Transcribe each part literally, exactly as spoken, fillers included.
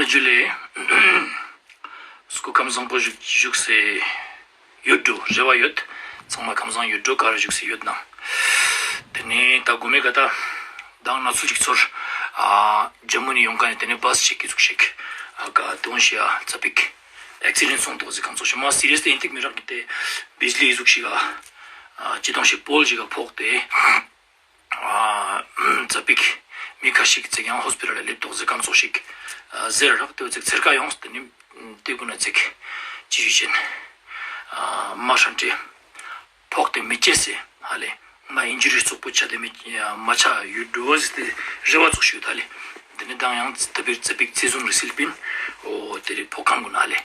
ཇུ་ལེ། སྐུ་ཁམས་བཟང་པོ་བཞུགས་བཞུགས་སེ་ཡོད་འགྲོ། རེ་བ་ཡོད། ཚང་མ་ཁམས་བཟང་ཡོད་འགྲོ། ག་རུ་བཞུགས་སེ་ཡོད་ནང་། དེ་ནས་ད་གོ་མེ་ག་ད་མདང་ན་ཚུལ་ཅིག་ཚོར། ཨ་ཇམ་མུ་ནས་ཡོང་ཁན་ནི་དེ་ནས་བཱས་ཞིག་གི་ཟུག་ཞིག་ཨ་ག་དེ་འོང་ཤི་ཡ་ཙ་པིག་ཨེག་སི་ཌེན་སོང་འདུག་ཟེར་ཁན་ཙོགས་ཤིག་མ་སི་རི་ཡས་དེ་ཡིན་ཏིག་མི་རག་གི། དེ་བིཇ་ལི་ཟུག་ཞིག་ག་ཨ་ཅི་དང་ཞིག་པོལ་ཞིག་ག་ཕོག་སྟེ། ཨ་ཙ་པིག་མི་ཁ་ཤིག་ཙིག་ཡང་ཧོས་པི་ཊལ་ལ་ལེབ་ཏོག་ཟེར་ཁན་ཙོགས་ཤིག་ཨ་ཟེར་རག། དེ་ཙིག་ཚེར་ཁ་ཡོངས། དེ་ནི་དེ་གུན་ན་ཙིག་ཅི་ཞུ་ཅན་ཨ་མ་ཧྲན་ཏེ་ཕོག་སྟེ་མི་ཅེས་སེ་ཧ་ལེ། མ་ཨིན་ཇུ་རི་ཙོག་པོ་ཆ་སྟེ་མི་མ་ཆ་ཡོད་འགྲོ་ཟེར་ཏེ་རེ་བ་ཙོགས་ཤིག་ཡོད་ད་ལེ། དེ་ནི་མདང་ཡང་ཙ་པིག་ཙ་པིག་ཚེ་བཟུང་རི་སིལ་པིན། འོ་དེ་རི་ཕོག་ཁན་གུན་ན་ལེ།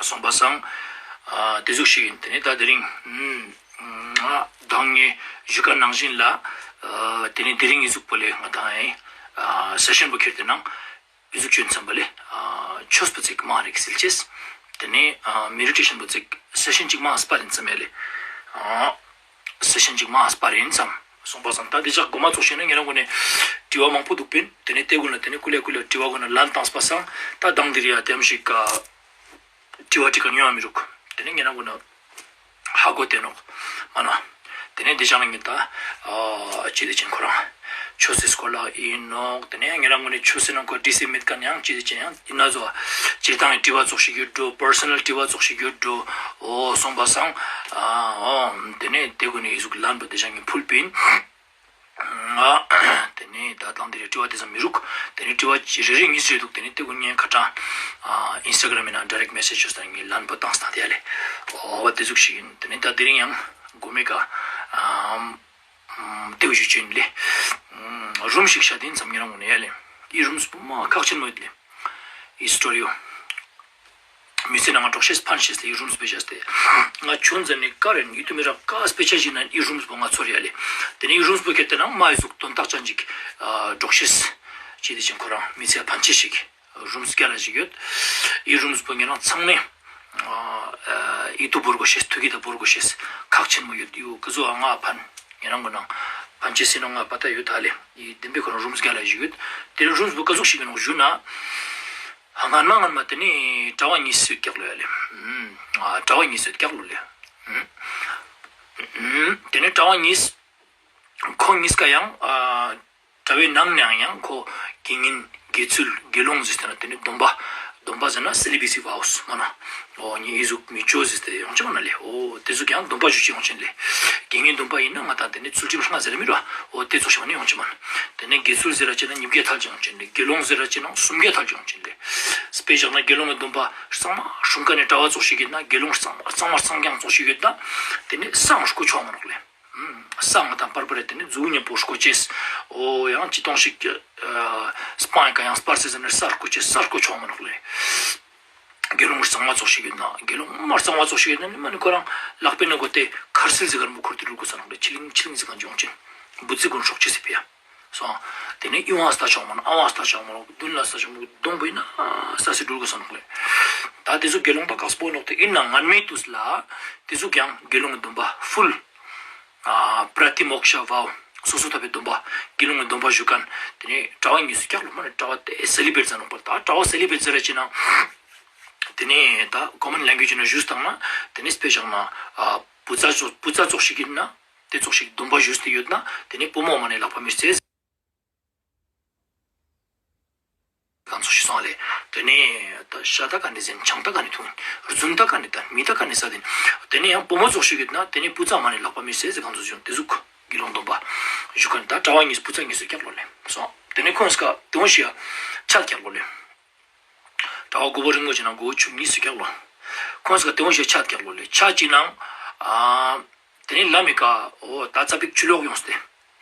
སོང་པ་སང་ཨ་དེ་ཟུག་ཞིག་ཡིན། དེ་ནས་ད་དེ་རིང་ང་མདང་ངས་ཞུ་ཁན་ནང་བཞིན་ལ་ཨ་དེ་ནས་དེ་རིང་ཨི་ཟུག་པོ་ལེ་ང་དང་ཨེ་སེ་ཤན་པོ་ཁྱེར་ཏེ་ནང་ཨི་ཟུག་ཅོ་ཡིན་བསམ་པ་ལེ། ཨ་ཆོས་པོ་ཙིག་མང་རིག་སིལ་ཅེས། དེ་ནས་ཨ་མེ་ཌི་ཊེ་ཤན་པོ་ཙིག་སེ་ཤན་ཅིག་མང་སྤར་ཡིན་བསམ་ཡ་ལེ། ཨ་སེ་ཤན་ཅིག་མང་སྤར་ཡིན་བསམ། སོང་པ་སང་ད་དེ་ཅག་གོ་མ་ཙོགས་ཤིག་ན་ཉེ་རང་གུན་ནས་དྲི་བ་མང་པོ་འདུག་པིན། དེ་ནས་དེ་གུན་ལ་དེ་ནས་ཀུ་ལེ་ཀུ་ལེ་དྲི་བ་གུན་ལ་ལན་བཏང་པ་སང་ད་མདང་དེ་རི་ཡ་དེམ་ཞིག་ག་དྲི་བ་དྲི་ཁན་ཡོང་ང་མི་རུག། དེ་ནས་ཉེ་རང་གུན་ན་ཧ་གོ་དེ་ནོག་མ་ན། དེ་ནས་དེ་ཅག་ན་ངས་ད་ཨ་ཅི་དེ་ཅན་ཁོ་རང་ཆོས་སི་སྐོར་ལ་ཡིན་ནོག། དེ་ནས་ཉེ་རང་གུན་ནས་ཆོས་སི་ནང་ཁོ་འདྲི་སེ་མེད་ཁན་ཡང་ཅི་དེ་ཅན་ཡང་ཡིན་ན་ཟོ་སྤྱིར་བཏང་གི་དྲི་བ་ཙོགས་ཤིག་ཡོད་འགྲོ། པར་སོ་ནལ་དྲི་བ་ཙོགས་ཤིག་ཡོད་འགྲོ། འོ་སོང་པ་སང་ཨ་འོ་དེ་ནས་དེ་གུན་ནས་ཨི་ཟུག་ལན་པོ་དེ་ཅག་ངས་ཕུལ་པིན། ང་དེ་ནས་ད་དང་དེ་རིང་དྲི་བ་དེ་ཙམ་མི་རུག། དེ་ནས་དྲི་བ་རེ་རེ་གཉིས་རེ་འདུག། དེ་ནས་དེ་གུན་ངས་ཁ་ཏང་ཨིན་སི་ཊ་གྲམ་ཡིན་ན་ཌའི་རེཀྚ་མེ་སེཇ་ཅོས་ཏེ་ངས་ལན་པོ་བཏང་སྟེ་ཡ་ལེ། འོ་དེ་ཟུག་ཞིག་ཡིན། དེ་ནས་ད་དེ་རིང་ཡང་གོ་མེ་ག་ཨ་དེ་བོ་ཞུ་ཅེས་ཡིན་ལེ། རུམ་ཞིག་ཤད་དེ་ཡིན་བསམ། ཉེ་རང་གུན་ནས་ཡ་ལེ། ཨི་རུམ་སྤོ་མ་ཁག་ཆེན་མོ་ཡོད་ལེ། ཨི་སི་ཊོ་རི་ཡོ། མི་ཚེ་ནང་ང་འབྲོག་ཤེས་ཕན་ཤེས་ལེ་ཨི་རུམ་སྤེ་ཅེས་ཏེ། ང་ཆུང་ཙེ་ནས་ཀ་རེ་ཡིད་དུ་མི་རག་ཀ་སྤེ་ཆ་ཞིག་ན་ཨི་རུམ་སྤོ་ང་ཚོར་ཡ་ལེ། དེ་ནས་ཨི་རུམ་སྤོ་ཁྱེར་ཏེ་ནང་མ་ཨི་ཟུག་དོན་དག་ཅན་ཅིག་འབྲོག་ཤེས་ཅི་དེ་ཅན་ཁོ་རང་མི་ཚེ་ཕན་ཆེ་ཞིག་རུམ་རྒྱལ་ལ་ཞིག་ཡོད། ཨི་རུམ་སྤོ་ཉེ་རང་ཚང་མས་ཨི་ཐུ་བོར་གོ་ཤེས། ཐུགས་ཀྱི་ད་བོར་གོ་ཤེས་ཁག་ཆེན་མོ་ཡོད། ཡོ་ཀ་ཟུག་ཨ་ང་ཕན་ཉེ་རང་གུན་ནང་ཕན་ཆེ་སེ་ནོག་ང་པ་ད་ཡོད་ད་ལེ། ཨི་བདེན་པའི་ཁོ་རང་རུམ་རྒྱལ་ལ་ཞིག་ཡོད། དེ་ནས་རུམ་སྤོ་ཀ་ཟུག་ཞིག་ཡིན་ནོག་ཞུ་ན། སྔན་མ་སྔན་མ་དེ་ནས་གྲྭ་བ་གཉིས་སུ་སྐྱག་ལོ་ཡ་ལེ། ཨ་གྲྭ་བ་གཉིས་སུ་སྐྱག་ལོ་ལེ། དེ་ནས་གྲྭ་བ་གཉིས་ཁོ་གཉིས་ཀ་ཡང་ཨ་གྲྭ་བའི་ནང་ནའང་ཡང་ཁོ་དགེ་བསྙེན་དགེ་ཚུལ་དགེ་སློང་ཟེར་ཏེ་ན་དེ་ནས་སྡོམ་པ་སྡོམ་པ་ཟེར་ན་སེ་ལི་བེ་སི་ཝའོ་སི་མ་ན། འོ་ངས་ཨི་ཟུག་མི་ཅོ་ཟེར་ཏེ་ཡོང་ཅེས་མ་ན་ལེ། འོ་དེ་ཟུག་ཡང་སྡོམ་པ་ཞུ་ཅེས་ཡོང་ཅེས་ལེ། དགེ་བསྙེན་སྡོམ་པ་ཡིན་ན་ང་དང་དེ་ནས་ཚུལ་ཁྲིམས་ལྔ་ཟེར་མི་རུ་འོ་དེ་ཙོགས་ཤིག་མ་ནི་ཡོང་ཅེས་མ་ན། དེ་ནས་དགེ་ཚུལ་ཟེར་ར་ཅེ་ན་ཉིས་བརྒྱ་ཐལ་ཅེས་ཡོང་ཅེས་ལེ། དགེ་སློང་ཟེར་ར་ཅེ་ན་སུམ་བརྒྱ་ཐལ་ཅེས་ཡོང་ཅེས་ལེ། དཔེ་བཞག་ན་དགེ་སློང་གི་སྡོམ་པ་གཙང་མ་སྲུང་ཁན་ནི་གྲྭ་བ་ཙོགས་ཤིག་ཡོད་ན་དགེ་སློང་གཙང་མ་གཙང་མ་གཙང་རྐྱང་ཙོགས་ཤིག་ཡོད་ན་དེ་ནས་སང་རྐུ་ཆོག་མ་ནོག་ལེ། ཨུམ། ས་ང་དང་པར་པར་རེ་དེ་ནི་མཛུ་གུ་ཉམ་པོ་རྐུ་ཅེས། འོ་ཡང་ཅི་ཏོང་ཞིག་ཨ་སྤང་ཡ་ག་ཡང་སྤར་སེ་ཟེར་ནས་ས་རྐུ་ཅེས་ས་རྐུ་ཆོག་མ་ནོག་ལེ། དགེ་སློང་གཙང་མ་ཙོགས་ཤིག་ཡོད་ན་དགེ་སློང་མ་གཙང་མ་ཙོགས་ཤིག་ཡོད་ན་ནི་མ་ནི་ཁོ་རང་ལག་པའི་ནང་གོ་དེ་ཁར་སིལ་ཟེར་གར་མོ་ཁུར་ཏེ་འགྲུལ་དགོས་ས་ནོག་ལེ། ཆི་ལིང་ཆི་ལིང་ཟེར་གར་འཇོང་ཅེན་འབུ་ཙི་གུན་སྲོག་ཅེས་སི་ཕི་ཡ། སོང་། དེ་ནས་ཨི་བང་སྟ་ཆོག་མ་ན་ཨ་བང་སྟ་ཆོག་མ་ན་མདུན་ལ་སྟ་ཆོག་མ་ན་གདོང་པོ་ཡིན་ན་ས་སི་འགྲུལ་དགོས་ས་ནོག་ལེ། ད་དེ་ཚོ་དགེ་སློང་ད་ཀག་སྤོ་ནོག་དེ་ཡིན་ན་ངན་མེད་དུས་ལ་དེ་ཚོ་ཀྱང་དགེ་སློང་གི་སྡོམ་པ་ཧྥུལ། ཨ་པྲ་ཏི་མོཀྵ་བའོ། སོ་སོ་ཐར་པའི་སྡོམ་པ། དགེ་སློང་གི་སྡོམ་པ་ཞུ་ཁན། དེ་ནས་གྲྭ་བ་གཉིས་སུ་ཀྱག་ལོ་མ་ནི་གྲྭ་བ་དེ་སེ་ལི་བེཊ་ཟེར་ནོག་པ། ད་གྲྭ་བ་སེ་ལི་བེཊ་ཟེར་ར་ཅི་ན། དེ་ནས་ད་ཀོ་མན་ལེང་གུའེཇ་ནང་ཞུས་བཏང་ན། དེ་ནས་དཔེ་བཞག་ན། ཨ་བུ་ཚ་ཙོགས་བུ་ཚ་ཙོགས་ཤིག་ཡིན་ན། དེ་ཙོགས་ཤིག་སྡོམ་པ་ཞུས་ཏེ་ཡོད་ན། དེ་ནས་བུ་མོ་མ་ནི་ལག་པ་མི་རྩེ། གང་ཚོགས་ཤིག་སོང་ལེ། དེ་ནས་ད་ཤ་ད་ག་ནས་ཟིན། ཆང་ད་ག་ནས་འཐུང་། རྫུན་ད་ག་ནས་ད། མི་ད་ག་ནས་ཟ་དེ། དེ་ནས་ཡང་བུ་མོ་ཙོགས་ཤིག་ཡོད་ན་དེ་ནས་བུ་ཚ་མ་ནི་ལག་པ་མི་རྩེ་ཟེར་གང་ཚོགས་ཤིག་དེ་ཟུག་དགེ་སློང་སྡོམ་པ་ཞུ་ཁན། ད་གྲྭ་བ་གཉིས་བུ་ཚ་གཉིས་སུ་ཀྱག་ལོ་ལེ། སོང་། དེ་ནས་ཁོང་སྐབས་དེ་བོ་ཞིག་ཆ་ཀྱག་ལོ་ལེ། གྲྭ་བ་མགོ་བོ་རིང་མོ་ཅིག་ན་མགོ་བོ་ཆུང་གཉིས་སུ་ཀྱག་ལོ། ཁོང་སྐབས་དེ་བོ་ཞིག་ཆ་ཀྱག་ལོ་ལེ། ཆ་ཅིག་ནང་ཨ། དེ་ནས་ལམ་མི་ཀ་འོ་ད་ཙ་པིག་ཆུ་ལོག་ཡོངས་ཏེ།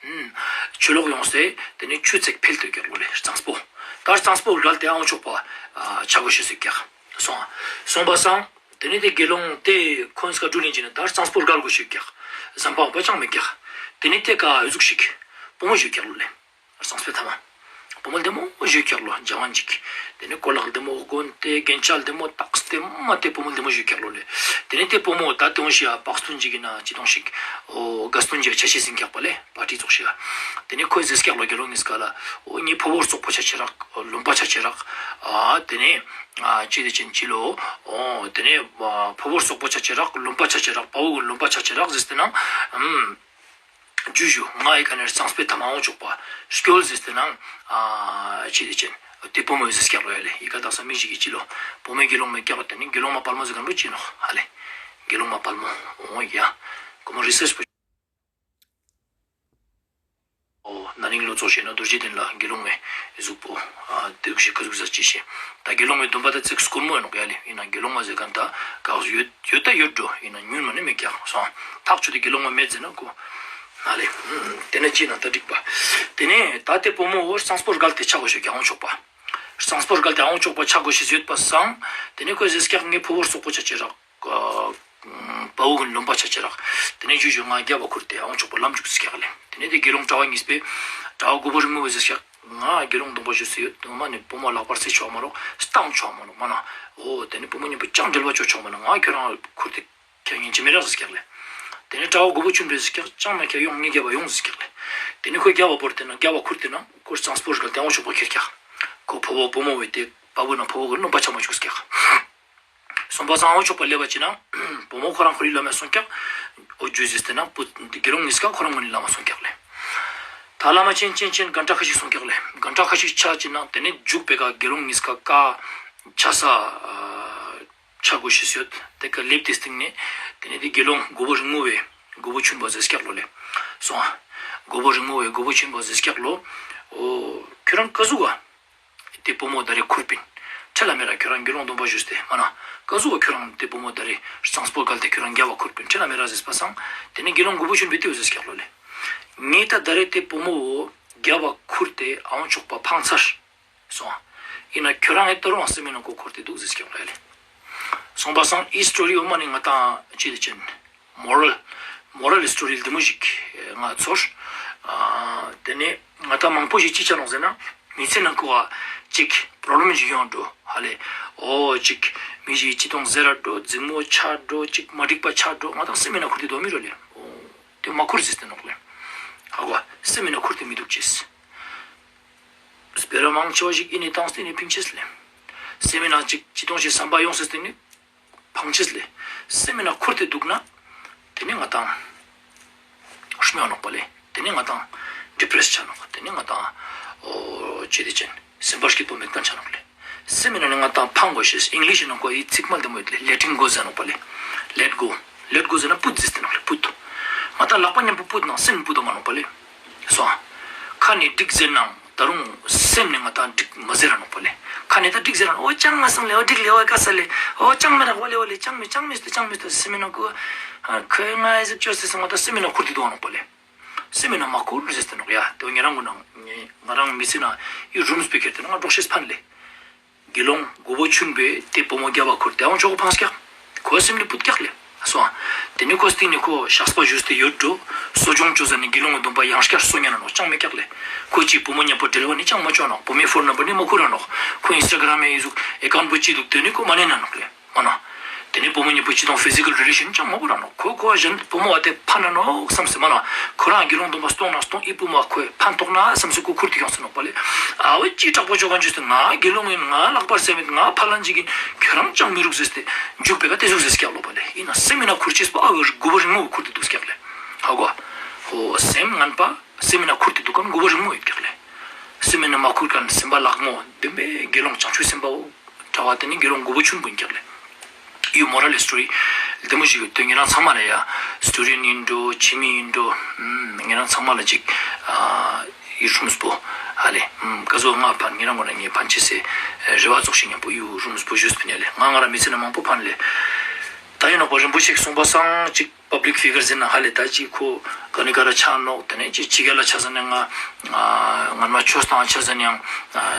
ཨུམ། ཆུ་ལོག་ཡོངས་ཏེ་དེ་ནས་ཆུ་ཚིག་འཕེལ་ཏེ་ཀྱག་ལོ་ལེ། གཙང་སྤོ། ད་གཙང་སྤོ་བརྒལ་ཏེ་ཨང་ཆོག་པ་ཨ་ཆ་དགོས་ཤེས་སུ་ཀྱག་སོང་། སོང་པ་སང་། དེ་ནས་དེ་དགེ་སློང་དེ་ཁོང་སྐབས་འགྲུལ་ཡིན་ཅིག་ན་ད་གཙང་སྤོ་བརྒལ་དགོས་ཤེས་ཀྱག་ཟམ་པ་འོང་པ་ཅང་མེད་ཀྱག་དེ་ནས་དེ་ཀ་འུ་ཟུག་ཤིག་བུ་མོ་ཞིག་ཀྱག་ལོ་ལེ། གཙང་སྤོའི་ཐ་མ། བུ་མོ་ལྡེ་མོ་ཞུ་ཀྱག་ལོ་ཇ་ཝན་ཅིག། ཏེ་ནེ་ཀོ་ལག་ལྡེ་མོ་གོན་ཏེ་རྒྱན་ཆ་ལྡེ་མོ་ཏགས་ཏེ་མ་ཏེ་བུ་མོ་ལྡེ་མོ་ཞུ་ཀྱག་ལོ་ལེ། ཏེ་ནེ་ཏེ་བུ་མོ་ད་ཏེ་འོང་ཤི་ཡ་བག་སྟོན་ཅིག་ཨིན་ན་ཅི་དོང་ཞིག་འོ་དགའ་སྟོན་ཅིག་ཆ་ཤེས་ཟིན་ཀྱག་པ་ལེ། པར་ཊི་ཙོགས་ཤིག་ཡ། ཏེ་ནེ་ཁོས་ཟེར་ཀྱག་ལོ་དགེ་སློང་ཉིས་ཀ་ལ། འོ་ངའི་ཕོ་བོ་རྩོག་པོ་ཆ་ཅེས་རག། ལུང་པ་ཆ་ཅེས་རག། ཨ་ཏེ་ནེ་ཨ་ཅི་ཏེ་ཅན་ཅི་ལོ། འོ་ཏེ་ནེ་ཨ་ཕོ་བོ་རྩོག་པོ་ཆ་ཅེས་རག། ལུང་པ་ཆ་ཅེས་རག། དཔའ་བོ་གི་ལུང་པ་ཆ་ཅེས་རག་ཟེར་ཏེ་ན། ཨམ། ཇུ་ཇུ་ང་ཡི་ཀ་ནེ་གཙང་སྤེ་ཐ་མ་འོང་ཆོག་པ་སྐྱོལ་ཟེར་ཏེ་ན། ཨ་ཅི་ཏེ་ཅན་ཏེ་བུ་མོ་ཡོད་ཟེར་ཀྱག་ལོ་ཡ་ལེ། ཡི་ཀ་དག་ས་མི་ཞིག་གི་ཅི་ལོ། བུ་མོའི་དགེ་སློང་མེད་ཀྱག་ཏེ་ནེ་དགེ་སློང་མ་དཔལ་མོ་ཟེར་ཁན་བོ་ཅི་ནོག་ཧ་ལེ། དགེ་སློང་མ་དཔལ་མོ་འོ་ཡ། ཁོ་མོ་རི་སར་ཆ་པོ། འོ་ན་ནིང་ལོ་ཙོགས་ཤིག་ན་རྡོ་རྗེ་གདན་ལ་དགེ་སློང་མའི་གཟུགས་པོ་ཨ་ཏེ་ཟུག་ཤིག་ཁ་ཟུག་ཟ་ཅི་ཤེས། ད་དགེ་སློང་མའི་སྡོམ་པ་ད་ཙིག་དཀོན་མོ་ཨིན་ནོག་ཡ་ལེ། ཨིན་ན་དགེ་སློང་མ་ཟེར་ཁན་ད་ག་ཡོད་ཡོད་ད་ཡོད་འགྲོ། ཨིན་ན་ཉུང་མ་ནེ་མེད་ཀྱག་སོང་། ཐག་ཆོད་དེ་དགེ་སློང་མ་མེད་ཟེར་ན་ཁོ་ན་ལེ། ཏེ་ནེ་ཅི་ན་ད་འགྲིག་པ། ཏེ་ནེ་ད་ཏེ་བུ་མོ་འོ་གཙང་སྤོ་རྒལ་ཏེ་ཆ་གོ་ཤེས་ཀྱག་འོང་ཆོག་པ། གཙང་སྤོ་རྒལ་ཏེ་འོང་ཆོག་པ་ཆ་གོ་ཤེས་ཡོད་པ་སང་། ཏེ་ནེ་ཁོས་ཟེར་ཀྱག་ངའི་ཕོ་བོ་རྩོག་པོ་ཆ་ཅེས་རག། ཨ་དཔའ་བོ་གི་ལུང་པ་ཆ་ཅེས་རག། ཏེ་ནེ་ཇུ་ཇུ་ང་རྒྱབ་བ་ཁུར་ཏེ་འོང་ཆོག་པ་ལམ་འཇུག་ཟེར་ཀྱག་ལེ། ཏེ་ནེ་ཏེ་དགེ་སློང་གྲྭ་བ་ཉིས་པའི་གྲྭ་བ་མགོ་བོ་རིང་མོ་བོ་ཟེར་ཀྱག། ང་དགེ་སློང་སྡོམ་པ་ཞུས་ཏེ་ཡོད། ངོ་མ་ནེ་བུ་མོ་ལག་པར་སེ་ཆོག་མ་ནོག། སྟང་ཆོག་མ་ནོག་མ་ན། འོ་ཏེ་ནེ་བུ་མོ་ཉམ་པོ་ཅང་འབྲེལ་བ་ཅོ་ཆོག་མ་ནོག། ང་ཁྱོ་རང་ཁུར་ཏེ་ཁྱེར་ཉན་ཅེས་མི་རག་ཟེར་ཀྱག་ལེ། ཏེ་ནེ་གྲྭ་བ་མགོ་བོ་ཆུན་པོས་ཟེར་ཀྱག། ཅང་མེད་ཀྱག། ཡོང་ངའི་རྒྱབ་བ་ཡོང་ཟེར་ཀྱག་ལེ། ཏེ་ནེ་ཁོས་རྒྱབ་བ་བོར་ཏེ་ན་རྒྱབ་བ་ཁུར་ཏེ་ན་ཁོ་གཙང་སྤོ་རྒལ་ཏེ་འོང་ཆོག་པ་ཁྱེར་ཀྱག། ཁོ་ཕོ་བོ་བུ་མོ་བོས་ཏེ་དཔའ་བོ་ན་ཕོ་བོ་གི་ལུང་པ་ཆ་མ་བཅུག་ཀྱག། སོང་པ་སང་འོང་ཆོག་པ་ལེབ་བ་ཅིག་ན་བུ་མོ་ཁོ་རང་ཁོ་རའི་ལམ་མེ་སོང་ཀྱག། འོ་ཇུ་ཟེར་ཏེ་ན་བུ་དགེ་སློང་ཉིས་ཀ་ཁོ་རང་ངོས་ནེ་ལམ་མ་སོང་ཀྱག་ལེ། ད་ལམ་མ་ཆེན་ཆེན་ཆེན་གན་ཊ་ཁ་ཤིག་སོང་ཀྱག་ལེ། གན་ཊ་ཁ་ཤིག་ཆ་ཅིག་ན་ཏེ་ནེ་མཇུག་པེ་ཀ་དགེ་སློང་ཉིས་ཀ་ཀ་ཆ་ས་ཆ་གོ་ཤེས་ཡོད། ཏེ་ཀ་ལེབ་ཏེ་སྟིང་ནེ་ཏེ་ནེ་ཏེ་དགེ་སློང་མགོ་བོ་རིང་མོ་བོས་མགོ་བོ་ཆུན་པོ་ཟེར་ཀྱག་ལོ་ལེ། སོང་ཨ། མགོ་བོ་རིང་མོ་བོས་མགོ་བོ་ཆུན་པོ་ཟེར་ཀྱག་ལོ། འོ་ཁྱོ་རང་ཀ་ཟུག་ག་ཏེ་བུ་མོ་ད་རེ་ཁུར་པིན། ཁྲེལ་ལ་མེད་ར། ཁྱོ་རང་དགེ་སློང་སྡོམ་པ་ཞུས་ཏེ་མ་ན། ཀ་ཟུག་ག་ཁྱོ་རང་ཏེ་བུ་མོ་ད་རེ་གཙང་སྤོ་རྒལ་ཏེ་ཁྱོ་རང་རྒྱབ་བ་ཁུར་པིན། ཁྲེལ་ལ་མེད་ར་ཟེར་པ་སང་། ཏེ་ནེ་དགེ་སློང་མགོ་བོ་ཆུན་པོས་ཏེ་བོ་ཟེར་ཀྱག་ལོ་ལེ། ངས་ད་ད་རེ་ཏེ་བུ་མོ་བོ་རྒྱབ་བ་ཁུར་ཏེ་འོང་ཆོག་པ་ཕངས་ཚར། སོང་ཨ། ཨིན་ན་ཁྱོ་རང་ངི་ཏོ་རུང་སེམས་མི་ནང་ཁོ་ཁུར་ཏེ་དུག་ཟེར་ཀྱག་ལེ། སོང་པ་སང་འི་སི་ཊོ་རི་འོ་མ་ནེ་ང་ཏང་ཅི་ཏེ་ཅན་མོ་རལ་མོ་རལ་སི་ཊོ་རི་ལྡེ་མོ་ཞིག་ང་ཚོར། ཨ་ཏེ་ནེ་ང་ཏང་མང་པོ་ཞིག་ཅི་ཆ་ནོག་ཟེར་ན་མི་ཚེ་ནང་ཁོ་བ་ཅིག་པྲོབ་ལེམ་ཞིག་ཡོང་འགྲོ་ཧ་ལེ། འོ་ཅིག་མི་ཞིག་ཅི་དོང་ཟེར་ར་འགྲོ། འཛིང་མོ་ཆ་འགྲོ། ཅིག་མ་འགྲིག་པ་ཆ་འགྲོ། ང་ཏང་སེམས་མི་ནང་ཁུར་ཏེ་དུག་མི་རུ་ལེ། འོ་ཏེ་མ་ཁུར་ཟེར་ཏེ་ནོག་ལེ། ཧ་གོ། སེམས་མི་ནང་ཁུར་ཏེ་མི་དུག་ཅེས། སྤེ་ར་མང་ཆེ་བ་ཞིག་ཨིན་ནེ་ཏང་སྟེ་ནེ་ཕིང་ཅེས་ལེ། སེམས་མི་ནང་ཅིག་ཅི་དོང་ཞིག་སམ་པ་ཡོང་སྟེ་ནེ་ཕང་ཅེས་ལེ། སེམས་མི་ནང་ཁུར་ཏེ་དུག་ན་ཏེ་ནེ་ང་ཏང་སྨྱོ་ནོག་པ་ལེ། ཏེ་ནེ་ང་ཏང་ཌི་པྲེས་ཆ་ནོག། ཏེ་ནེ་ང་ཏང་འོ་ཅི་ཏེ་ཅན་སེམས་པ་སྐྱིད་པོ་མེད་ཁན་ཆ་ནོག་ལེ། སེམས་མི་ནང་ནེ་ང་ཏང་ཕང་གོས་ཤེས། ཨིང་ལིཤ་ནང་ཁོ་འི་ཚིག་མ་ལྡེ་མོ་ཡོད་ལེ། ལེ་ཊིང་གོ་ཟེར་ནོག་པ་ལེ། ལེཊ་གོ། ལེཊ་གོ་ཟེར་ན་པུད་ཟེར་ཏེ་ནོག་ལེ། པུད། ང་ཏང་ལག་པ་ཉམ་པོ་པུད་ནང་སེམས་པུད་དོ་མ་ནོག་པ་ལེ། སོང་ཨ། ཁ་ནེ་འགྲིག་ཟེར་ནའང་ད་རུང་སེམས་ནེ་ང་ཏང་འགྲིག་མ་ཟེར་ར་ནོག་པ་ལེ། ཁ་ནེ་ད་འགྲིག་ཟེར་ར་ནོག། འོ་ཅང་མ་སོང་ལེ། འོ་འགྲིག་ལེ། འོ་ཀ་ས་ལེ། འོ་ཅང་མི་རག་པ་ལེ། འོ་ལེ་ཅང་མི་ཅང་མི་སྟེ་ཅང་མི་སྟེ་སེམས་མི་ནང་ཁོ་ཁོས་ང་ཨི་ཟུག་ཅོས་ཏེ་སོང་ང་ཏང་སེམས་མི་ནང་ཁུར་ཏེ་དུག་ནོག་པ་ལེ། སེམས་མི་ནང་མ་ཁུར་ཟེར་ཏེ་ནོག་ཡ། ཏེ་ཉེ་རང་གུན་ནང་ང་རང་མི་ཚེ་ནང་འི་རུམ་སྤེ་ཁྱེར་ཏེ་ནང་ང་འགྲོགས་ཤེས་ཕན་ལེ། དགེ་སློང་མགོ་བོ་ཆུན་པོས་ཏེ་བུ་མོ་རྒྱབ་བ་ཁུར་ཏེ་འོང་ཆོག་ཕངས་ཀྱག། ཁོའི་སེམས་ནི་པུད་ཀྱག་ལེ། སོང་ཨ། ཏེ་ནེ་ཁོ་སྟིང་ནེ་ཁོ་ཤགས་པ་ཞུས་ཏེ་ཡོད་འགྲོ། གསོ་སྦྱོང་ཅོ་ཟ་ནེ་དགེ་སློང་གི་སྡོམ་པ་ཡང་སྐྱར་གསོ་ཉན་ན་ནོག་ཅང་མེད་ཀྱག་ལེ། ཁོ་ཅིག་བུ་མོ་ཉམ་པོ་འབྲེལ་བ་ནི་ཅང་མ་ཅོ་ནོག། བུ་མོའི་ཕོན་ནམ་བར་ནི་མ་ཁུར་ར་ནོག། ཁོ་ཨིན་སི་ཊ་གྲམ་མེ་འི་ཟུག་ཨེ་ཀའུནྚ་པོ་ཅི་དུག་ཏེ་ནི་ཁོ་མ་ནེ་ན་ནོག་ལེ། མ་ན། ཏེ་ནེ་བུ་མོ་ཉམ་པོ་ཅི་དང་ཕི་ཟི་ཀལ་རི་ལེ་ཤན་ཅང་མ་ཁུར་ར་ནོག། ཁོ་ཁོ་བ་ཞན་བུ་མོ་བ་ཏེ་ཕན་ན་ནོག་སམ་སེ་མ་ན། ཁོ་རང་དགེ་སློང་སྡོམ་པ་སྟོང་ན་སྟོང་། འི་བུ་མོ་བ་ཁོའི་ཕན་ཐོགས་ན་སམ་སེ་ཁོ་ཁུར་ཏེ་ཡོང་སེ་ནོག་པ་ལེ། ཨ་བོ་ཅི་དྲག་པོ་ཅོ་ཁན་ཅོས་ཏེ་ང་དགེ་སློང་ཨིན། ང་ལག་པར་སེམས་མེད། ང་ཕ་ལན་ཅིག་ཨིན། ཁྱོ་རང་ཅང་མི་རུག་ཟེར་ཏེ་མཇུག་པེ་ཀ་ཏེ་ཟུག་ཟེར་ཀྱག་ལོ་པ་ལེ། ཨིན་ན་སེམས་མི་ནང་ཁུར་ཅེས་པ་ཨ་བོ་མགོ་བོ་རིང་མོ་ཁུར་ཏེ་དུག་ཀྱག་ལེ། ཧ་གོ། ཧོ་སེམས་ངན་པ་སེམས་མི་ནང་ཁུར་ཏེ་དུག་ཁན་མགོ་བོ་རིང་མོ་ཨིན་ཀྱག་ལེ། སེམས་མི་ནང་མ་ཁུར་ཁན་སེམས་པ་ལག་མོ་བདེན་པའི་དགེ་སློང་བྱང་ཆུབ་སེམས་དཔའ་བོ། གྲྭ་བ་ཏེ་ནི་དགེ་སློང་མགོ་བོ་ཆུན་པོ་ཨིན་ཀྱག་ལེ། ཡུ་མོ་རལ་ལི་སི་ཊོ་རི་ལྡེ་མོ་ཞིག་ཡོད་དེ་ཉེ་རང་ཚང་མ་ལ་ཡ། སི་ཊུ་ཌེན་ཊ་ཨིན་འགྲོ་ཕྱི་མི་ཨིན་འགྲོ་ཉེ་རང་ཚང་མ་ལ་ཅིག་ཨ་ཡུ་རུམ་སྤོ་ཧ་ལེ། ཀ་ཟུག་ང་ཕན་ཉེ་རང་ངོ་ན་ངས་ཕན་ཅེས་སི་རེ་བ་ཙོགས་ཤིག་ཉམ་པོ་ཡུ་རུམ་སྤོ་ཞུས་པིན་ཡ་ལེ། ང་ང་རང་མི་ཚེ་ན་མང་པོ་ཕན་ལེ། ད་ཡིན་ནོག་པ་རིན་པོ་ཆེ་གསུངས་པ་སང་ཅིག་པབ་ལིག་ཕི་གར་ཟེར་ན་ཧ་ལེ་ད་ཅི་ཁོ་ག་ནི་ག་ར་ཆ་ནོག། ཏེ་ནེ་ཅི་ཅི་ག་ལ་ཆ་ཟ་ནེ་ང་ང་མ་ཆོས་དང་ཆ་ཟ་ནེ་ཡང་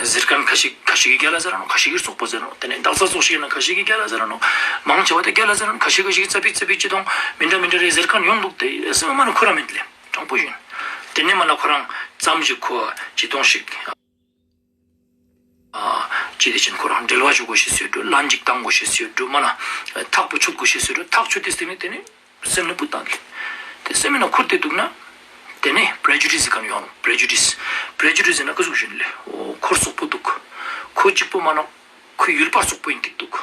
ཟེར་ཁན་ཁ་ཤིག་ཁ་ཤིག་གི་ག་ལ་ཟེར་ར་ནོག། ཁ་ཤིག་གི་རྩོག་པོ་ཟེར་ར་ནོག། ཏེ་ནེ་དག་ས་ཙོགས་ཤིག་ན་ཁ་ཤིག་གི་ག་ལ་ཟེར་ར་ནོག། མང་ཆེ་བ་ཏེ་ག་ལ་ཟེར་ར་ནོག། ཁ་ཤིག་ཁ་ཤིག་ཙ་པིག་ཙ་པིག་ཅི་དང་མི་འདྲ་མི་འདྲ་རེ་ཟེར་ཁན་ཡོང་དུག། ཏེ་སེམས་མ་ནེ་ཁོ་རང་མེད་ལེ་དྲང་པོ་ཡིན། ཏེ་ནེ་མ་ལ་ཁོ་རང་ཙམ་ཞིག་ཁོ་ཅི་དང་ཞིག་ དེ་བཞིན་ཁོ་རང་འབྲེལ་བ་ཞུ་དགོས་ཤེས་སུ་འགྲོ། ལན་ཅིག་བཏང་དགོས་ཤེས་སུ་འགྲོ། མ་ན་ཐག་པོ་ཆོད་དགོས་ཤེས་སུ་འགྲོ། ཐག་ཆོད་དེ་སྟེང་ནས་དེ་ནི་སེམས་ནི་པུ་བཏང་ལེ། དེ་སེམས་ནང་ཁུར་ཏེ་འདུག་ན། དེ་ནི་པྲེ་ཇུ་ཌིས་ཟེར་ཁན་ཡོང་། པྲེ་ཇུ་ཌིས། པྲེ་ཇུ་ཌིས་ཟེར་ན་ཀ་ཟུག་ཞུ་ནི་ལེ། འོ་ཁོ་ར་སོག་པོ་འདུག། ཁོ་གཅིག་པོ་མ་ན། ཁོའི་ཡུལ་པ་ར་སོག་པོ་ཡིན་ཏེ་འདུག།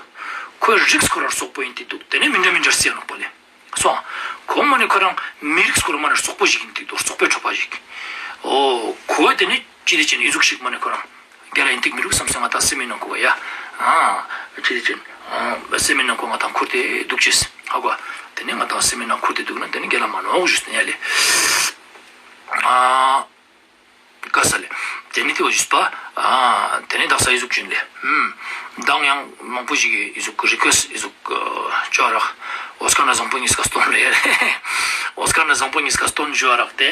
ཁོའི་རིགས་ཁོ་ར་སོག་པོ་ཡིན་ཏེ་འདུག། དེ་ནི་མི་འདྲ་མི་འདྲ་ཟེར་ནོག་པ་ལེ། སོང་། ཁོ་མ་ནི་ཁོ་རང་མི་རིགས་ཁོ་རང་མ་ནི་སོག་པོ་ཞིག་ཡིན་ཏེ་འདུག། སོག་པོའི་གྲོགས་པོ་ཞིག། འོ་ཁོ་དེ་ནི་ཅི་དེ་ཅི་ནི་ཨི་ཟུག་ཞིག་མ་ནི་ཁོ་རང་རྒྱལ་ལ་ཡིན་ཏེ་མི་རུག་བསམ་སེ་ང་ཏང་སེམས་ནང་ཁོ་ཡ། ཨ་ཅི་དེ་ཅི། ཨ་སེམས་ནང་ཁོ་ང་ཏང་ཁུར་ཏེ་འདུག་ཅེས། ཧ་གོ། དེ་ནི་ང་ཏང་སེམས་ནང་ཁུར་ཏེ་འདུག་ན་དེ་ནི་རྒྱལ་ལ་མ་ནོག་ཞུས་ཏེ་ཡ་ལེ། ཨ། ག་ས་ལེ། དེ་ནི་དེ་བོ་ཞུས་པ། ཨ་དེ་ནི་དག་ས་ཨི་ཟུག་ཅིག་ལེ། ཧུམ། མདང་ཡང་མང་པོ་ཞིག་གི་ཨི་ཟུག་རི་ཀུ་ཨེསྚ་ཨི་ཟུག་ཅོ་རག། ཨོ་སྐར་ན་བཟང་པོ་གཉིས་ཀ་སྟོན་ལེ། ཨོ་སྐར་ན་བཟང་པོ་གཉིས་ཀ་སྟོན་ཅོ་རག་སྟེ།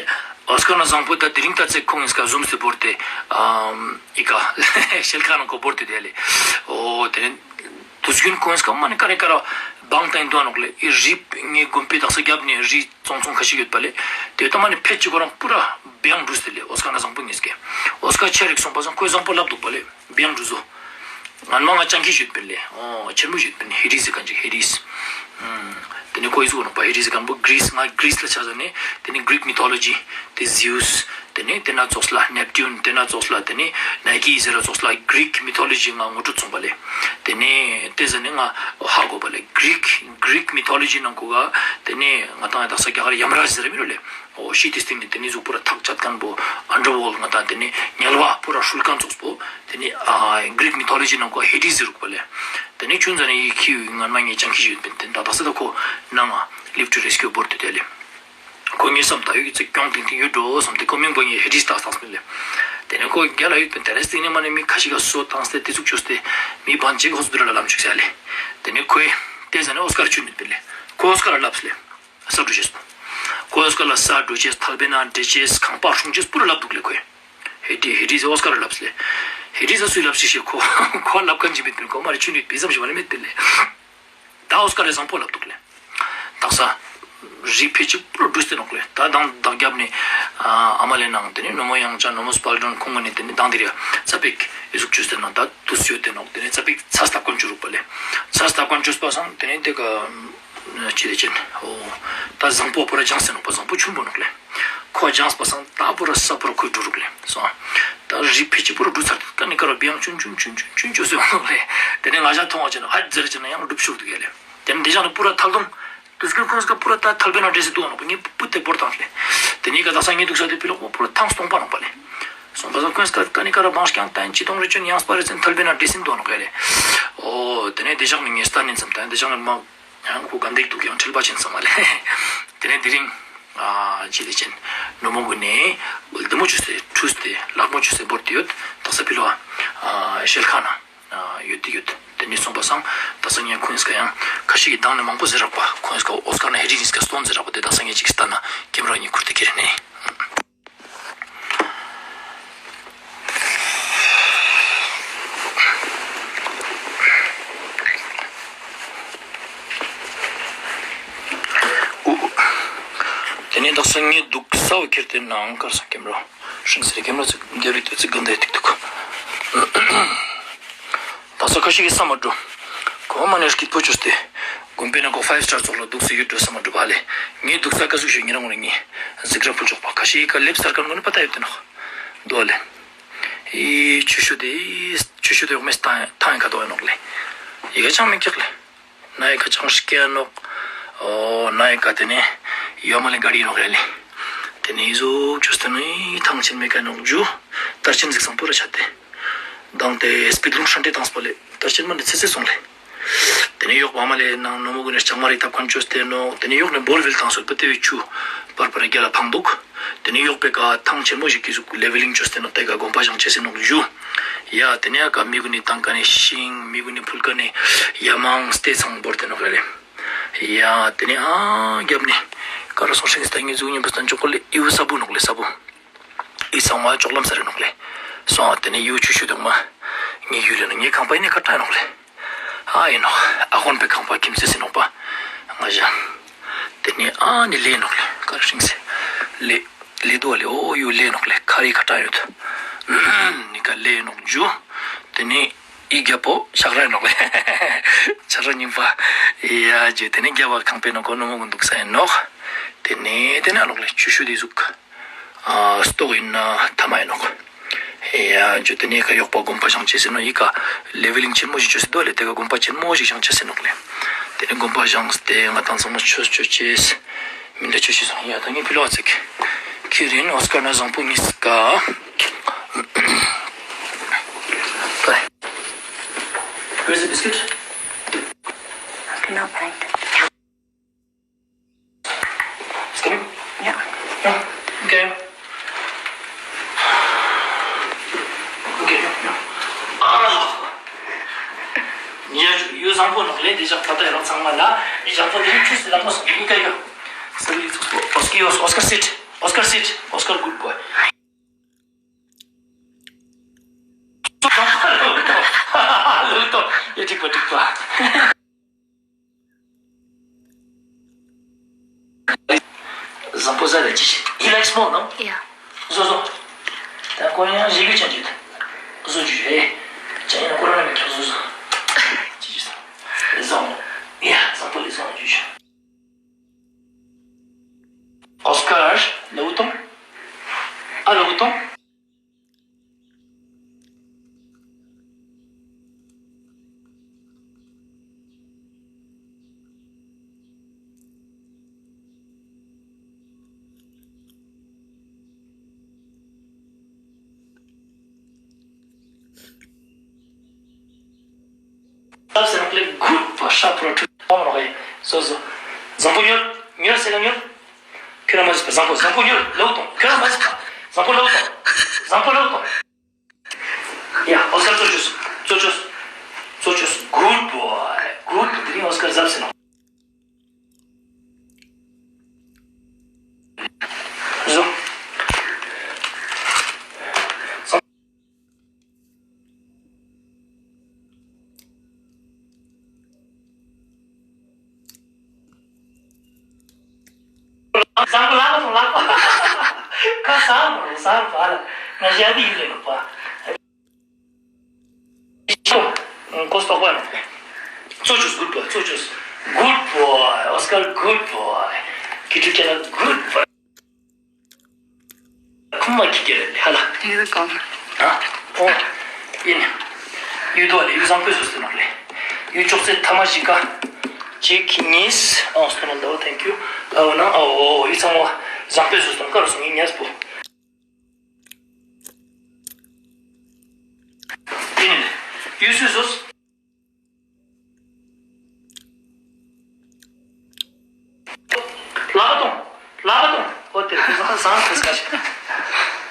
ཨོ་སྐར་ན་བཟང་པོ་ད་དེ་རིང་ད་ཚེ་ཁོང་གཉིས་ཀ་ཟུམ་སྟེ་བོར་ཏེ། ཨ་ཨི་ཀ་ཤེལ་ཁ་ནང་ཁོ་བོར་ཏེ་དེ་ལེ། འོ་དེ་ནི། དུས་རྒྱུན་ཁོང་གཉིས་ཀ་མ་ནི་ཀ་རེ་ཀ་རེ་བང་བཏང་འདུག་ནོག་ལེ། ཨི་རི་ངའི་དགོན་པའི་དག་ས་རྒྱབ་ནས་རི་ཙོང་ཙོང་ཁ་ཤས་ཡོད་པ་ལེ། དེ་ད་མ་ནི་ཕེད་ཅིག་ཁོ་རང་པུ་ར་བེང་འགྲུས་ཏེ་ལེ། ཨོ་སྐར་ན་བཟང་པོ་གཉིས་ཀས། ཨོ་སྐར་ཆེ་རིག་སོང་པ་སང་ཁོས་བཟང་པོ་ལབ་འདུག་པ་ལེ། བེང་འགྲུས་སོ། ངན་མ་ང་ཅང་ཁྱི་ཡོད་པིན་ལེ། ཨོ་ཆེན་མོ་ཡོད་པིན། ཧེ་ཌིས་ཟེར་ཁན་ཅིག་ཧེ་ཌིས། ཨུམ། དེ་ནི་ཁོ་ཨི་ཟུག་ནོག་པ། ཧེ་ཌིས་ཟེར་ཁན་པོ་གྲིས། ང་གྲིས་ལ་ཆ་ཟ་ནི་དེ་ནི་གྲིག་མི་ཐོ་ལོ་ཇི། དེ་ཟིའུས། དེ་ནི་དེ་ན་ཙོགས་ལ་ནེབ་ཊུན། དེ་ན་ཙོགས་ལ་དེ་ནི་ནའི་ཀི་ཟེར་ར་ཙོགས་ལ་གྲིག་མི་ཐོ་ལོ་ཇི་ང་ངོ་སྤྲོད་སོང་པ་ལེ། དེ་ནི་དེ་ཟ་ནི་ང་ཧ་གོ་པ་ལེ། གྲིག་གྲིག་མི་ཐོ་ལོ་ཇི་ནང་ཁོ་ག་དེ་ནི་ང་ཏང་ཡ་དག་ས་རྒྱ་གར་ཡམ་རཱཇ་ཟེར་ར་མི་རུ་ལེ། འོ་ཤི་དེ་སྟེང་ནི་དེ་ནི་ཟུག་པུ་ར་ཐག་ཆད་ཁན་པོ་ཨན་ཌར་ཝོལཌ་ང་ཏང་དེ་ནི་དམྱལ་བ་པུ་ར་ཧྲུལ་ཁན་ཙོགས་པོ། དེ་ནི་ཨ་གྲིག་མི་ཐོ་ལོ་ཇི་ནང་ཁོ་ཧེ་ཌིས་ཟེར་རུག་པ་ལེ། དེ་ནི་ཆུན་ཟ་ནི་ཡི་ཁི་ངན་མ་ངའི་ཅང་ཁྱི་ཡོད་པིན། དེ་ད་དག་ས་ད་ཁོ་ནང་ང་ལིབ་ཊུ་རེ་སི་ཀིའུ་བོར་ཏེ་དེ་ལེ། ཁོ་ངའི་བསམ་ད་ཡོད་ཀྱི་ཚིག་གྱོང་ཏིང་ཏིང་ཡོད་འགྲོ་བསམ་སྟེ་ཁོ་མིང་པོ་ངའི་ཧེ་ཌིས་བཏགས་བཏངས་པིན་ལེ། དེ་ནི་ཁོ་རྒྱལ་ལ་ཡོད་པིན། དེ་རེ་སྟིང་ནི་མ་ནི་མི་ཁ་ཤས་ཀ་སོ་བཏང་སྟེ་དེ་ཟུག་ཅོས་ཏེ་མི་བང་ཅིག་ཧོས་པི་ཊལ་ལ་ལམ་ཅུག་ཟེར་ལེ། དེ་ནི་ཁོའི་དེ་ཟ་ནི་ཨོ་སྐར་ཆུན་ཡོད་པིན་ལེ། ཁོ་ཨོ་སྐར་ལ་ལབས་ལེ། ས་འགྲོ་ཅེས། ཁོ་ཨོ་སྐར་ལ་ས་འགྲོ་ཅེས། ཐལ་བའི་ནང་འདྲེ་ཅེས། ཁང་པ་སྲུང་ཅེས་པུ་ར་ལབ་འདུག་ལེ་ཁོས། ཧེ་ཌི་ཧེ་ཌི་ཟེར་ཨོ་སྐར་ལ་ལབས་ལེ། ཧེ་ཌི་ཟེར་སུས་ལབས་ཤིག་ཤེས། ཁོ་ཁོ་ལབ་ཁན་ཅིག་མེད་པིན། ཁོ་མ་རེ་ཆུན་ཡོད་པི་ཙམ་ཞིག་མ་ནི་མེད་པིན་ལེ། ད་ཨོ་སྐར་ལ་བཟང་པོ་ལབ་འདུག་ལེ། དག་ས་རི་ཕེ་ཅིག་པུ་ར་འགྲུས་ཏེ་ནོག་ལེ། ད་དང་བདག་རྒྱབ་ནི་ཨ་མ་ལེ་ནང་དེ་ནི་ནོ་མོ་ཡང་ཅང་ནོ་མོ་སྤལ་ཌོན་ཁོང་གི་ནི་དེ་ནི་དང་དེ་རི་ཙ་པིག་ཨི་ཟུག་ཅུས་ཏེ་ནང་ད་དུས་ཡོད་དེ་ནོག། དེ་ནི་ཙ་པིག་ཚ་སྟབས་ཀོན་ཅུ་རུག་པ་ལེ། ཚ་སྟབས་ཀོན་ཅུས་པ་སང་དེ་ནི་དེ་ག་ཅི་ལེ་ཅན། འོ་ད་བཟང་པོ་པུ་ར་ལྗང་སེ་ནོག་པ། བཟང་པོ་ཆུན་པོ་ནོག་ལེ། ཁོ་ལྗང་སེ་པ་སང་ད་པུ་ར་ས་པུ་ར་ཁོའི་འགྲོ་རུག་ལེ། སོང་། ད་རི་ཕེ་ཅིག་པུ་ར་འགྲུས་ཚར་ཏེ་ཀ་ནི་ཀ་ར་བེང་ཆུན་ཆུན་ཆུན་ཆུན་ཆུན་ཅོས་སེ་ཡོང་ནོག་ལེ། དེ་ནི་ང་ཞ་མཐོང་བ་ཅན་ཨ་ཟེར་ཅན་ཡང་འགྲུབ་ཤུག་འདུག་ཡ་ལེ། དེ་ནི་དེ་ཞག་ནི་པུ་ར་ཐལ་རྡུང་། དུས་རྒྱུན་ཁོང་སྐབས་པུ་ར་ད་ཐལ་བའི་ནང་འདྲེས་སེ་འདུག་ནོག་པ། ངས་པུ་ཏེ་བོར་བཏང་ལེ། དེ་ནི་ཀ་དག་ས་ངས་འདུག་ས་དེ་ཕི་ལོག་པུ་ར་ཐང་སྟོང་པ་ནོག་པ་ལེ། སོང་པ་སང་ཁོང་སྐབས་ཀ་ནི་ཀ་ར་བང་རྐྱང་ཏན་ཅི་གཏོང་རེ་ཅོན་ཡང་སྤར་རེ་ཅན་ཐལ་བའི་ནང་འདྲེས་སེ་འདུག་ནོག་ཡ་ལེ། འོ་དེ་ནི་དེ་ཞག་ནི་ངས་ལྟ་ནི་ཙམ་དང་དེ་ཞག་ནི་མ། ཡང་ཁོ་ག་འདེགས་འདུག་ཡང་ཁྲེལ་པ་ཅན་ཙམ་མ་ལེ། དེ་ནས་དེ་རིང་ཨ་ཅི་ལེ་ཅན་ནོ་མོ་གུན་ནི་བདེ་མོ་ཅོས་ཏེ་ཁྲུས་ཏེ་ལག་མོ་ཅོས་ཏེ་བོར་ཏེ་ཡོད། དག་ས་ཕི་ལོག་ཨ་ཤེལ་ཁ་ན་ཨ་ཡོད་དེ་ཡོད། དེ་ནས་སོང་པ་སང་དག་ས་ངས་ཁོང་སྐད་ཡང་ཁ་ཤས་ཀྱི་མདང་ནས་མང་པོ་ཟེར་རག་པ། ཁོང་སྐད་ཨོ་སྐར་ན་ཧེ་ཌི་ནིས་ཀ་སྟོན་ཟེར་རག་པ། དེ་དག་ས་ངས་ཅིག་ལྟ་ན་ཀེམ་ར་གཉིས་ཁུར་ཏེ་ཁྱེར་ནས། དེ་ནས་དག་ས་ངས་འདུག་ས་བོ་ཁྱེར་ཏེ་ནང་ཀར་སང་ཀེམ་ར་ཧྲིང་སེ་རེ་ཀེམ་ར་ཚིག་རྒྱབ་རི་ཏུ་ཚིག་ག་འདའི་ཏིག་ཏུག། དག་ས་ཁ་ཤས་ཀྱི་ས་མ་འགྲོ། གོ་མ་ནེ་སྐྱིད་པོ་ཅོས་ཏེ། དགོན་པའི་ནང་ཁོ་ཕའིབ་སི་ཊར་ཙོགས་ལ་འདུག་ས་ཡོད་འགྲོ་ས་མ་འགྲོ་བ་ལེ། ངས་འདུག་ས་ཀ་ཟུག་ཞིག་ཉེ་རང་ངོ་ནས་ངས་གཟིགས་ར་ཕུལ་ཆོག་པ། ཁ་ཤས་ཀ་ལེབ་སར་ཀར་ངོ་ནས་པ་ཏ་ཡོད་དེ་ནོག་འདུག་ལེ། ཨི་ཆུ་ཤུ་དེ་ཆུ་ཤུ་དེ་འོག་མེ་ཐང་ཐང་ཡི་ཀ་དོ་ཡ་ནོག་ལེ། ཡི་ག་ཅང་མི་ཀྱག་ལེ། ན་ཡི་ཀ་ཅང་ཤི་ཀ་ནོག། འོ་ན་ཡི་ཀ་དེ་ནས་ཡོ་མ་ལེ་ག་རི་ནོག་ཡ་ལེ། དེ་ནས་ཨི་ཟུག་ཅོས་ཏེ་ནི་ཐང་ཆེན་མེ་ཀ་ནོག་ཇུ། དར་ཆེན་གཟིགས་སང་པུ་ར་ཆ་སྟེ། མདང་དེ་སྤིད་རླུང་ཧྲན་ཏེ་བཏངས་པ་ལེ། དར་ཆེན་མ་ནི་ཚེ་ཚེ་སོང་ལེ། དེ་ནས་ཡོག་པ་མ་ལེ་ནང་ནོ་མོ་གུན་ནས་ལྕང་མ་རིགས་ཐབ་ཁན་ཅོས་ཏེ་ནོག། དེ་ནས་ཡོག་ནས་བོར་ཝེལ་བཏང་སོད་པ་དེ་བས་ཆུ་པར་པར་རྒྱ་ལ་ཕང་འདུག། དེ་ནས་ཡོག་པའི་ཀ་ཐང་ཆེན་མོ་ཞིག་གི་ཟུག་ལེ་ཝེ་ལིང་ཅོས་ཏེ་ནོག། དེ་ཀ་དགོན་པ་བཞེངས་ཅེས་སི་ནོག་ཇུ། ཡ་དེ་ནས་ཡ་ཀ་མི་གུན་ནི་ཏང་ཀ་ནས་ཤིང་མི་གུན་ནི་ཕུལ་ཀ་ནས་ཡ་མང་སྟེ་ཚང་བོར་ཏེ་ནོག་ལེ། ཡ་དེ་ནས་ཨ་རྒྱབ་ནས་ཀ་ར་སོང་ཤིང་སྟེ་ངེ་ཟུག་ཉིན་པོ་སྟན་ཅོག་གོ་ལེ་ཨིའུ་ས་བུ་ནོག་ལེ་ས་བུ། ཨི་ཚང་མ་ཅོག་ལམ་ས་རེ་ནོག་ལེ། སོང་ཨ་དེ་ནས་ཡུ་ཆུ་ཤུ་དུག་མ། ངའི་ཡུལ་ལ་ནི་ངའི་ཁང་པ་ཨི་ནི་ཁ་ཏྲ་ནོག་ལེ། ཨ་ཨིན་ནོག། ཨ་ཁོན་པའི་ཁང་པ་ཁྱིམ་མཚེས་ཨིན་ནོག་པ། ང་ཞ། དེ་ནས་ཨ་ནི་ལེ་ནོག་ལེ། ཀ་ར་ཤིང་སེ། ལེ། ལེ་དུ་བ་ལེ་ཨོ་ཡུ་ལེ་ནོག་ལེ། ཁ་རི་ཁ་ཏྲ་ཡོད། ནི་ཀ་ལེ་ནོག་ཇུ། དེ་ནས། ཡི་རྒྱལ་པོ་ཆག་ར་ནོག་ལེ། ཆག་ར་རྙིང་པ། ཡ་ཇུ་ཏེ་ནེ་རྒྱལ་བ་ཁང་པའི་ནང་གོ་ནོ་མོ་གུན་དུག་ས་ཨིན་ནོག། ཏེ་ནེ་ཏེ་ནེ་ཨ་ལོག་ལེ་ཆུ་ཤུ་ཏེ་ཟུག། ཨ་སྟོག་ཨིན་ན་ཐ་མ་ཨིན་ནོག། ཡ་ཇུ་ཏེ་ནེ་ཀ་ཡོག་པ་དགོན་པ་བཞེངས་ཅེས་ཨིན་ནོག། ཡི་ཀ་ལེ་ཝེ་ལིང་ཆེན་མོ་ཞིག་ཅོས་ཏེ་དུག་ལེ། ཏེ་ཀ་དགོན་པ་ཆེན་མོ་ཞིག་བཞེངས་ཅེས་ཨིན་ནོག་ལེ། ཏེ་ནེ་དགོན་པ་བཞེངས་ཏེ་ང་དང་ཚང་མ་ཆོས་ཅོ་ཅེས། མི་ལ་ཆོས་ཤིག་སོང་ཡ་ད་ངས་ཕི་ལོག་ཨ་ཙིག་ཁྱེར་ཨིན། ཨོ་སྐར་ན་བཟང་པོ་ཉིས་ཀ། Where's the biscuit? No, thank you. It's coming? Yeah. Yeah. Okay. Okay, yeah, yeah. ཨ། ཡ་ཡུལ་བཟང་པོ་ནོག་ལེ། ཏེ་ཞག་ད་ལྟ་ཡང་ཚང་མ་ལ་ཡུལ་བཟང་པོ་ཏེ་ཆུ་སི་ལ་མོ་སོང་ཡུལ་ཀ་ཡོ། ཨོ་སྐར་ཡོ། ཨོ་སྐར་sit. ཨོ་སྐར་sit. ཨོ་སྐར་good boy. ལུག་ཏོ། ཡ་ཅིག་པ་ཅིག་པ། བཟང་པོ་ཟ་ལེ་ཅི་ཞིག། He likes small, no? Yeah. ཟོ་ཟོ། ད་ཁོ་ཡང་ཞིག་གི་ཅན་ཅིག་ཟོ་ཅི་ཞིག་ཧེ། ཅན་ཡང་ཁོ་རང་ནི་མི་ཐོག་ཟོ་ཟོ། ཅི་ཞིག་ཟ། བཟང་། ཡ་བཟང་པོ་ལེ་བཟང་ཅི་ཞིག། ཨོ་སྐར་ལ་འུ་ཐོང་། ཨ་ལ་འུ་ཐོང་། ལྟབ་སེ་ནོག་ལེ། good boy། ཧྲ་པྲོ་ཁྲུ་ཐོང་ནོག་ཧེ། ཟོ་ཟོ། བཟང་པོ་ཉོལ། ཉོལ་སེ་ན་ཉོལ། ཁྱོད་རང་མ་ཟིག་པ། བཟང་པོ་བཟང་པོ་ཉོལ་ལ་འུ་ཐོང་། ཁྱོད་རང་མ་ཟིག་པ། བཟང་པོ་ལ་འུ་ཐོང་། བཟང་པོ་ལ་འུ་ཐོང་། ཡ་ཨོ་སྐར་ཙོ་ཅོས། ཙོ་ཅོས། ཙོ་ཅོས། good boy། good boy། ཏེ་རིང་ཨོ་སྐར་ཟབ་སེ་ནོག། ཟོ། བཟང་པོ་ལ་བཟང་པོ་ལ་ཁ་བཟང་པོ་བཟང་པོ་ལ་ང་ཞའི་ཡུལ་ལེ་ནོག་པ། ཀོ་སྟོག་པ་ནོག་པ། ཙོ་ཅོས། good boy། ཙོ་ཅོས། good boy། ཨོ་སྐར་good boy། ཁྱེད་ཅག་ལ་good boy། ཁུམ་མ་ཁྱི་གེ་ལེ་ཧ་ལ། ཡུལ་གང་། ཨ། ཨོ། ཨིན། ཡུལ་དོ་ལེ། ཡུལ་བཟང་པོའི་བཟོ་སྟེ་ནོག་ལེ། ཡུལ་ཅོག་ཙེ་ཐ་མ་བཞི་ཀ། གཅིག་གཉིས། ཨོ་སྟོན་ལ་འདའོ། thank you། ཨ་འོ་ན་ཨ་འོ་ཡུལ་ཚང་མ་བཟང་པོའི་བཟོ་སྟེ་ནོག་ཀ་རུ་སོང་ཡིན་ཉེས་པོ། ཨིན། ཡུལ་སུའི་བཟོ། ལག་པ་ཐོང་། ལག་པ་ཐོང་། ཨོ་ཏེ་ཟང་ཟང་ཁ་ཤ།